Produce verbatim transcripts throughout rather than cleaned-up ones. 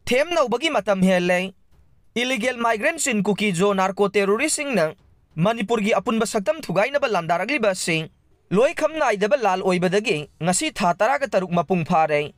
ꯊꯦꯝ ꯅꯧꯕꯒꯤ ꯃꯇꯝ ꯍꯦꯜꯂꯦ꯫ Illegal migrant ꯁꯤꯡ ꯀꯨꯀꯤ ꯖꯣ ꯅꯥꯔꯀꯣ ꯇꯦꯔꯣꯔꯤꯁꯁꯤꯡꯅ ꯃꯅꯤꯄꯨꯔꯒꯤ ꯑꯄꯨꯟꯕ ꯁꯛꯇꯝ ꯊꯨꯒꯥꯏꯅꯕ ꯂꯥꯟꯗꯥꯔꯛꯂꯤꯕ ꯑꯁꯤ ꯂꯣꯏꯈꯝ ꯅꯥꯏꯗꯕ ꯂꯥꯜ ꯑꯣꯏꯕꯗꯒꯤ ꯉꯁꯤ ꯊꯥ ꯇꯔꯥꯒ ꯇꯔꯨꯛ ꯃꯄꯨꯡ ꯐꯥꯔꯦ꯫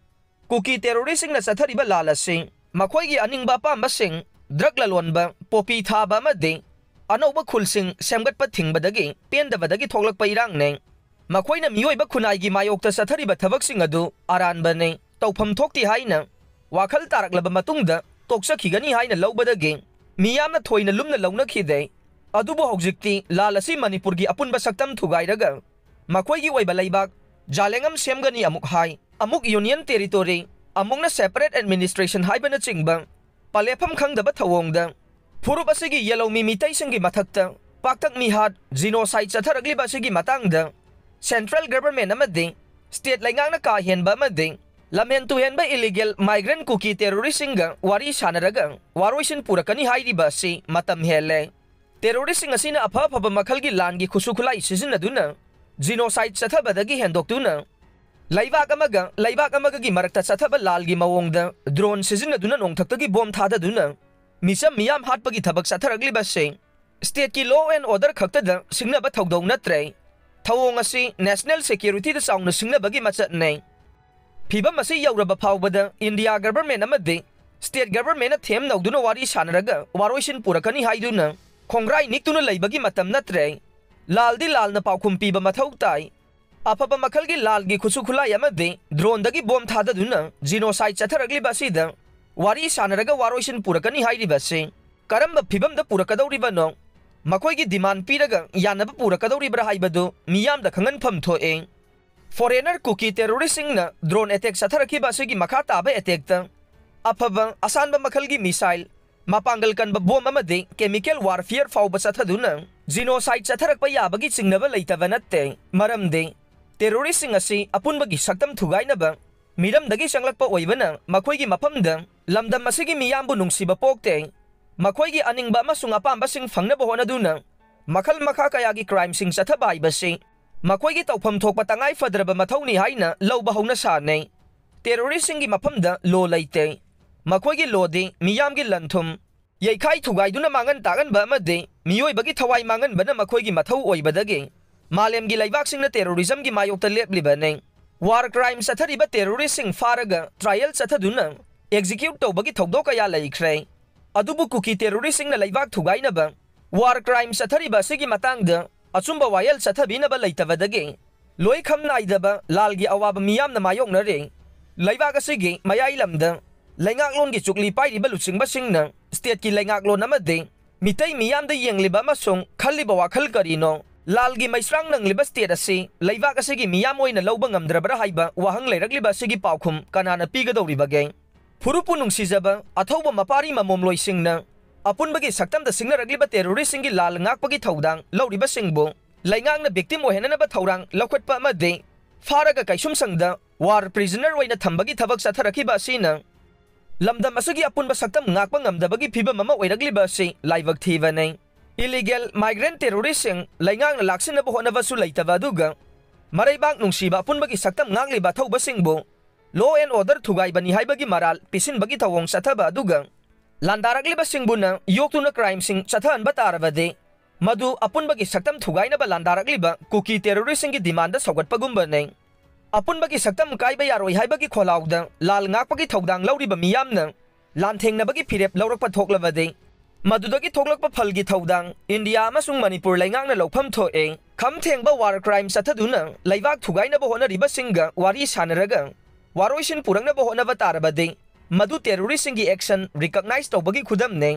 ꯀꯨꯀꯤ ꯇꯦꯔꯣꯔꯤꯁꯁꯤꯡꯅ ꯆꯠꯊꯔꯤꯕ ꯂꯥꯜ ꯑꯁꯤ ꯃꯈꯣꯏꯒꯤ ꯑꯅꯤꯡꯕ ꯑꯄꯥꯝꯕꯁꯤꯡ, ꯗ꯭ꯔꯒ ꯂꯂꯣꯟꯕ, ꯄꯣꯄꯤ ꯊꯥꯕ ꯑꯃꯗꯤ ꯑꯅꯧꯕ ꯈꯨꯜꯁꯤꯡ ꯁꯦꯝꯒꯠꯄ ꯊꯤꯡꯕꯗꯒꯤ ꯄꯦꯟꯗꯕꯗꯒꯤ ꯊꯣꯛꯂꯛꯄ ꯏꯔꯥꯡꯅꯤ꯫ ꯃꯈꯣꯏꯅ ꯃꯤꯑꯣꯏꯕ ꯈꯨꯟꯅꯥꯏꯒꯤ ꯃꯥꯌꯣꯛꯇ ꯆꯠꯊꯔꯤꯕ ꯊꯕꯛꯁꯤꯡ ꯑꯗꯨ ꯑꯔꯥꯟꯕꯅꯤ, ꯇꯧꯐꯝ ꯊꯣꯛꯇꯦ ꯍꯥꯏꯅ ꯋꯥꯈꯜ ꯇꯥꯔꯛꯂꯕ ꯃꯇꯨꯡꯗ ꯇꯣꯛꯆꯈꯤꯒꯅꯤ ꯍꯥꯏꯅ ꯂꯧꯕꯗꯒꯤ ꯃꯤꯌꯥꯝꯅ ꯊꯣꯏꯅ ꯂꯨꯝꯅ ꯂꯧꯅꯈꯤꯗꯦ꯫ ꯑꯗꯨꯕꯨ ꯍꯧꯖꯤꯛꯇꯤ ꯂꯥꯜ ꯑꯁꯤ ꯃꯅꯤꯄꯨꯔꯒꯤ ꯑꯄꯨꯟꯕ ꯁꯛꯇꯝ ꯊꯨꯒꯥꯏꯔꯒ ꯃꯈꯣꯏꯒꯤ ꯑꯣꯏꯕ ꯂꯩꯕꯥꯛ ꯖꯥꯂꯦꯡꯉꯝ ꯁꯦꯝꯒꯅꯤ ꯑꯃꯨꯛ ꯍꯥꯏ, ꯑꯃꯨꯛ Union Territory, ꯑꯃꯨꯛꯅ separate administration ꯍꯥꯏꯕꯅꯆꯤꯡꯕ ꯄꯂꯦꯐꯝ ꯈꯪꯗꯕ ꯊꯧꯑꯣꯡꯗ ꯐꯨꯔꯨꯞ ꯑꯁꯤꯒꯤ ꯌꯦꯜꯍꯧꯃꯤ ꯃꯤꯇꯩꯁꯤꯡꯒꯤ ꯃꯊꯛꯇ ꯄꯥꯛꯇꯛ ꯃꯤꯍꯥꯠ, genocide ꯆꯠꯊꯔꯛꯂꯤꯕ ꯑꯁꯤꯒꯤ ꯃꯇꯥꯡꯗ central government ꯑꯃꯗꯤ state ꯂꯩꯉꯥꯛꯅ ꯀꯥ ꯍꯦꯟꯕ ꯑꯃꯗꯤ ꯂꯝꯍꯦꯟ ꯇꯨꯍꯦꯟꯕ illegal migrant ꯀꯨꯀꯤ ꯇꯦꯔꯣꯔꯤꯁꯁꯤꯡꯒ ꯋꯥꯔꯤ ꯁꯥꯟꯅꯔꯒ ꯋꯥꯔꯣꯏꯁꯤꯟ ꯄꯨꯔꯛꯀꯅꯤ ꯍꯥꯏꯔꯤꯕ ꯑꯁꯤ ꯃꯇꯝ ꯍꯦꯜꯂꯦ꯫ ꯇꯦꯔꯣꯔꯤꯁꯁꯤꯡ ꯑꯁꯤꯅ ꯑꯐ ꯑꯐꯕ ꯃꯈꯜꯒꯤ ꯂꯥꯟꯒꯤ ꯈꯨꯠꯁꯨ ꯈꯨꯠꯂꯥꯏ ꯁꯤꯖꯤꯟꯅꯗꯨꯅ genocide ꯆꯠꯊꯕꯗꯒꯤ ꯍꯦꯟꯗꯣꯛꯇꯨꯅ ꯂꯩꯕꯥꯛ ꯑꯃꯒ ꯂꯩꯕꯥꯛ ꯑꯃꯒꯒꯤ ꯃꯔꯛꯇ ꯆꯠꯊꯕ ꯂꯥꯜꯒꯤ ꯃꯑꯣꯡꯗ drone ꯁꯤꯖꯤꯟꯅꯗꯨꯅ ꯅꯣꯡꯊꯛꯇꯒꯤ ꯕꯣꯝ ꯊꯥꯗꯗꯨꯅ ꯃꯤꯆꯝ ꯃꯤꯌꯥꯝ ꯍꯥꯠꯄꯒꯤ ꯊꯕꯛ ꯆꯠꯊꯔꯛꯂꯤꯕ ꯑꯁꯤ state ꯀꯤ law and order ꯈꯛꯇꯗ ꯁꯤꯡꯅꯕ ꯊꯧꯗꯧ ꯅꯠꯇ꯭ꯔꯦ꯫ ꯊꯧꯑꯣꯡ ꯑꯁꯤ national security ꯗ ꯆꯥꯎꯅ ꯁꯤꯡꯅꯕꯒꯤ ꯃꯆꯠꯅꯦ꯫ ꯐꯤꯚꯝ ꯑꯁꯤ ꯌꯧꯔꯕ ꯐꯥꯎꯕꯗ India government ꯑꯃꯗꯤ state government ꯅ ꯊꯦꯝ ꯅꯧꯗꯨꯅ ꯋꯥꯔꯤ ꯁꯥꯟꯅꯔꯒ ꯋꯥꯔꯣꯏꯁꯤꯟ ꯄꯨꯔꯛꯀꯅꯤ ꯍꯥꯏꯗꯨꯅ ꯈꯣꯡꯒ꯭ꯔꯥꯏ ꯅꯤꯛꯇꯨꯅ ꯂꯩꯕꯒꯤ ꯃꯇꯝ ꯅꯠꯇ꯭ꯔꯦ꯫ ꯂꯥꯜꯗꯤ ꯂꯥꯜꯅ ꯄꯥꯎꯈꯨꯝ ꯄꯤꯕ ꯃꯊꯧ ꯇꯥꯏ꯫ ꯑꯐꯕ ꯃꯈꯜꯒꯤ ꯂꯥꯜꯒꯤ ꯈꯨꯠꯁꯨ ꯈꯨꯠꯂꯥꯏ ꯑꯃꯗꯤ drone ꯗꯒꯤ ꯕꯣꯝ ꯊꯥꯗꯗꯨꯅ genocide ꯆꯠꯊꯔꯛꯂꯤꯕ ꯑꯁꯤꯗ ꯋꯥꯔꯤ ꯁꯥꯟꯅꯔꯒ ꯋꯥꯔꯣꯏꯁꯤꯟ ꯄꯨꯔꯛꯀꯅꯤ ꯍꯥꯏꯔꯤꯕ ꯑꯁꯤ ꯀꯔꯝꯕ ꯐꯤꯚꯝꯗ ꯄꯨꯔꯛꯀꯗꯧꯔꯤꯕꯅꯣ? ꯃꯈꯣꯏꯒꯤ demand ꯄꯤꯔꯒ ꯌꯥꯅꯕ ꯄꯨꯔꯛꯀꯗꯧꯔꯤꯕ꯭ꯔꯥ ꯍꯥꯏꯕꯗꯨ ꯃꯤꯌꯥꯝꯗ ꯈꯪꯍꯟꯐꯝ ꯊꯣꯛꯑꯦ꯫ Foreigner ꯀꯨꯀꯤ ꯇꯦꯔꯣꯔꯤꯁꯁꯤꯡꯅ drone attack ꯆꯠꯊꯔꯛꯈꯤꯕ ꯑꯁꯤꯒꯤ ꯃꯈꯥ ꯇꯥꯕ attack ꯇ ꯑꯐꯕ ꯑꯁꯥꯟꯕ ꯃꯈꯜꯒꯤ missile, ꯃꯄꯥꯡꯒꯜ ꯀꯟꯕ ꯕꯣꯝ ꯑꯃꯗꯤ chemical warfare ꯐꯥꯎꯕ ꯆꯠꯊꯗꯨꯅ genocide ꯆꯠꯊꯔꯛꯄ ꯌꯥꯕꯒꯤ ꯆꯤꯡꯅꯕ ꯂꯩꯇꯕ ꯅꯠꯇꯦ꯫ ꯃꯔꯝꯗꯤ ꯇꯦꯔꯣꯔꯤꯁꯁꯤꯡ ꯑꯁꯤ ꯑꯄꯨꯟꯕꯒꯤ ꯁꯛꯇꯝ ꯊꯨꯒꯥꯏꯅꯕ ꯃꯤꯔꯝꯗꯒꯤ ꯆꯪꯂꯛꯄ ꯑꯣꯏꯕꯅ ꯃꯈꯣꯏꯒꯤ ꯃꯐꯝꯗ ꯂꯝꯗꯝ ꯑꯁꯤꯒꯤ ꯃꯤꯌꯥꯝꯕꯨ ꯅꯨꯡꯁꯤꯕ ꯄꯣꯛꯇꯦ꯫ ꯃꯈꯣꯏꯒꯤ ꯑꯅꯤꯡꯕ ꯑꯃꯁꯨꯡ ꯑꯄꯥꯝꯕꯁꯤꯡ ꯐꯪꯅꯕ ꯍꯣꯠꯅꯗꯨꯅ ꯃꯈꯜ ꯃꯈꯥ ꯀꯌꯥꯒꯤ crime ꯁꯤꯡ ꯆꯠꯊꯕ ꯍꯥꯏꯕꯁꯤ ꯃꯈꯣꯏꯒꯤ ꯇꯧꯐꯝ ꯊꯣꯛꯄ ꯇꯉꯥꯏ ꯐꯗ꯭ꯔꯕ ꯃꯊꯧꯅꯤ ꯍꯥꯏꯅ ꯂꯧꯕ ꯍꯧꯅꯁꯥꯅꯤ꯫ ꯇꯦꯔꯣꯔꯤꯁꯁꯤꯡꯒꯤ ꯃꯐꯝꯗ law ꯂꯩꯇꯦ꯫ ꯃꯈꯣꯏꯒꯤ ꯂꯣꯗꯤ ꯃꯤꯌꯥꯝꯒꯤ ꯂꯟ-ꯊꯨꯝ ꯌꯩꯈꯥꯏ ꯊꯨꯒꯥꯏꯗꯨꯅ ꯃꯥꯡꯍꯟ ꯇꯥꯛꯍꯟꯕ ꯑꯃꯗꯤ ꯃꯤꯑꯣꯏꯕꯒꯤ ꯊꯋꯥꯏ ꯃꯥꯡꯍꯟꯕꯅ ꯃꯈꯣꯏꯒꯤ ꯃꯊꯧ ꯑꯣꯏꯕꯗꯒꯤ ꯃꯥꯂꯦꯝꯒꯤ ꯂꯩꯕꯥꯛꯁꯤꯡꯅ terrorism-ꯒꯤ ꯃꯥꯌꯣꯛꯇ ꯂꯦꯞꯂꯤꯕꯅꯤ꯫ War crime ꯆꯠꯊꯔꯤꯕ terrorist-ꯁꯤꯡ ꯐꯥꯔꯒ trial ꯆꯠꯊꯗꯨꯅ execute ꯇꯧꯕꯒꯤ ꯊꯧꯗꯣꯛ ꯀꯌꯥ ꯂꯩꯈ꯭ꯔꯦ꯫ ꯑꯗꯨꯕꯨ ꯀꯨꯀꯤ terrorist-ꯁꯤꯡꯅ ꯂꯩꯕꯥꯛ ꯊꯨꯒꯥꯏꯅꯕ war crime ꯆꯠꯊꯔꯤꯕ ꯑꯁꯤꯒꯤ ꯃꯇꯥꯡꯗ ꯑꯆꯨꯝꯕ ꯋꯥꯌꯦꯜ ꯆꯠꯊꯕꯤꯅꯕ ꯂꯩꯇꯕꯗꯒꯤ ꯂꯣꯏꯈꯝ ꯅꯥꯏꯗꯕ ꯂꯥꯜꯒꯤ ꯑꯋꯥꯕ ꯃꯤꯌꯥꯝꯅ ꯃꯥꯌꯣꯛꯅꯔꯤ꯫ ꯂꯩꯕꯥꯛ ꯑꯁꯤꯒꯤ ꯃꯌꯥꯏ ꯂꯝꯗ ꯂꯩꯉꯥꯛꯂꯣꯟꯒꯤ ꯆꯨꯛꯂꯤ ꯄꯥꯏꯔꯤꯕ ꯂꯨꯆꯤꯡꯕꯁꯤꯡꯅ state-ꯀꯤ ꯂꯩꯉꯥꯛꯂꯣꯟ ꯑꯃꯗꯤ ꯃꯤꯇꯩ ꯃꯤꯌꯥꯝꯗ ꯌꯦꯡꯂꯤꯕ ꯑꯃꯁꯨꯡ ꯈꯜꯂꯤꯕ ꯋꯥꯈꯜ ꯀꯔꯤꯅꯣ? ꯂꯥꯜꯒꯤ ꯃꯩꯁ꯭ꯔꯥꯡ ꯅꯪꯂꯤꯕ state ꯑꯁꯤ ꯂꯩꯕꯥꯛ ꯑꯁꯤꯒꯤ ꯃꯤꯌꯥꯝ ꯑꯣꯏꯅ ꯂꯧꯕ ꯉꯝꯗ꯭ꯔꯕ꯭ꯔꯥ ꯍꯥꯏꯕ ꯋꯥꯍꯪ ꯂꯩꯔꯛꯂꯤꯕ ꯑꯁꯤꯒꯤ ꯄꯥꯎꯈꯨꯝ ꯀꯅꯥꯅ ꯄꯤꯒꯗꯧꯔꯤꯕꯒꯦ? ꯐꯨꯔꯨꯞꯄꯨ ꯅꯨꯡꯁꯤꯖꯕ ꯑꯊꯧꯕ ꯃꯄꯥꯔꯤ ꯃꯃꯣꯝꯂꯣꯏꯁꯤꯡꯅ ꯑꯄꯨꯟꯕꯒꯤ ꯁꯛꯇꯝꯗ ꯁꯤꯡꯅꯔꯛꯂꯤꯕ terrorist-ꯁꯤꯡꯒꯤ ꯂꯥꯜ ꯉꯥꯛꯄꯒꯤ ꯊꯧꯗꯥꯡ ꯂꯧꯔꯤꯕꯁꯤꯡꯕꯨ ꯂꯩꯉꯥꯛꯅ victim ꯑꯣꯏꯍꯟꯅꯅꯕ ꯊꯧꯔꯥꯡ ꯂꯧꯈꯠꯄ ꯑꯃꯗꯤ ꯐꯥꯔꯒ ꯀꯩꯁꯨꯝꯁꯪꯗ war prisoner ꯑꯣꯏꯅ ꯊꯝꯕꯒꯤ ꯊꯕꯛ ꯆꯠꯊꯔꯛꯈꯤꯕ ꯑꯁꯤꯅ ꯂꯝꯗꯝ ꯑꯁꯤꯒꯤ ꯑꯄꯨꯟꯕ ꯁꯛꯇꯝ ꯉꯥꯛꯄ ꯉꯝꯗꯕꯒꯤ ꯐꯤꯚꯝ ꯑꯃ ꯑꯣꯏꯔꯛꯂꯤꯕ ꯑꯁꯤ ꯂꯥꯏꯕꯛ ꯊꯤꯕꯅꯤ꯫ Illegal migrant terrorist-ꯁꯤꯡ ꯂꯩꯉꯥꯛꯅ ꯂꯥꯛꯁꯤꯟꯅꯕ ꯍꯣꯠꯅꯕꯁꯨ ꯂꯩꯇꯕ ꯑꯗꯨꯒ ꯃꯔꯩꯕꯥꯛ ꯅꯨꯡꯁꯤꯕ ꯑꯄꯨꯟꯕꯒꯤ ꯁꯛꯇꯝ ꯉꯥꯛꯂꯤꯕ ꯑꯊꯧꯕꯁꯤꯡꯕꯨ law and order ꯊꯨꯒꯥꯏꯕꯅꯤ ꯍꯥꯏꯕꯒꯤ ꯃꯔꯥꯜ ꯄꯤꯁꯤꯟꯕꯒꯤ ꯊꯧꯑꯣꯡ ꯆꯠꯊꯕ ꯑꯗꯨꯒ ꯂꯥꯟꯗꯥꯔꯛꯂꯤꯕꯁꯤꯡꯕꯨꯅ ꯌꯣꯛꯇꯨꯅ crime-ꯁꯤꯡ ꯆꯠꯊꯍꯟꯕ ꯇꯥꯔꯕꯗꯤ ꯃꯗꯨ ꯑꯄꯨꯟꯕꯒꯤ ꯁꯛꯇꯝ ꯊꯨꯒꯥꯏꯅꯕ ꯂꯥꯟꯗꯥꯔꯛꯂꯤꯕ ꯀꯨꯀꯤ terrorist-ꯁꯤꯡꯒꯤ demand-ꯗ ꯁꯧꯒꯠꯄꯒꯨꯝꯕꯅꯤ꯫ ꯑꯄꯨꯟꯕꯒꯤ ꯁꯛꯇꯝ ꯀꯥꯏꯕ ꯌꯥꯔꯣꯏ ꯍꯥꯏꯕꯒꯤ ꯈꯣꯜꯂꯥꯎꯗ ꯂꯥꯜ ꯉꯥꯛꯄꯒꯤ ꯊꯧꯗꯥꯡ ꯂꯧꯔꯤꯕ ꯃꯤꯌꯥꯝꯅ ꯂꯥꯟꯊꯦꯡꯅꯕꯒꯤ ꯐꯤꯔꯦꯞ ꯂꯧꯔꯛꯄ ꯊꯣꯛꯂꯕꯗꯤ ꯃꯗꯨꯗꯒꯤ ꯊꯣꯛꯂꯛꯄ ꯐꯜꯒꯤ ꯊꯧꯗꯥꯡ ꯏꯟꯗꯤꯌꯥ ꯑꯃꯁꯨꯡ ꯃꯅꯤꯄꯨꯔ ꯂꯩꯉꯥꯛꯅ ꯂꯧꯐꯝ ꯊꯣꯛꯑꯦ꯫ ꯈꯝ ꯊꯦꯡꯕ war crime ꯆꯠꯊꯗꯨꯅ ꯂꯩꯕꯥꯛ ꯊꯨꯒꯥꯏꯅꯕ ꯍꯣꯠꯅꯔꯤꯕꯁꯤꯡꯒ ꯋꯥꯔꯤ ꯁꯥꯟꯅꯔꯒ ꯋꯥꯔꯣꯏꯁꯤꯟ ꯄꯨꯔꯛꯅꯕ ꯍꯣꯠꯅꯕ ꯇꯥꯔꯕꯗꯤ ꯃꯗꯨ terrorist-ꯁꯤꯡꯒꯤ action recognize ꯇꯧꯕꯒꯤ ꯈꯨꯗꯝꯅꯤ꯫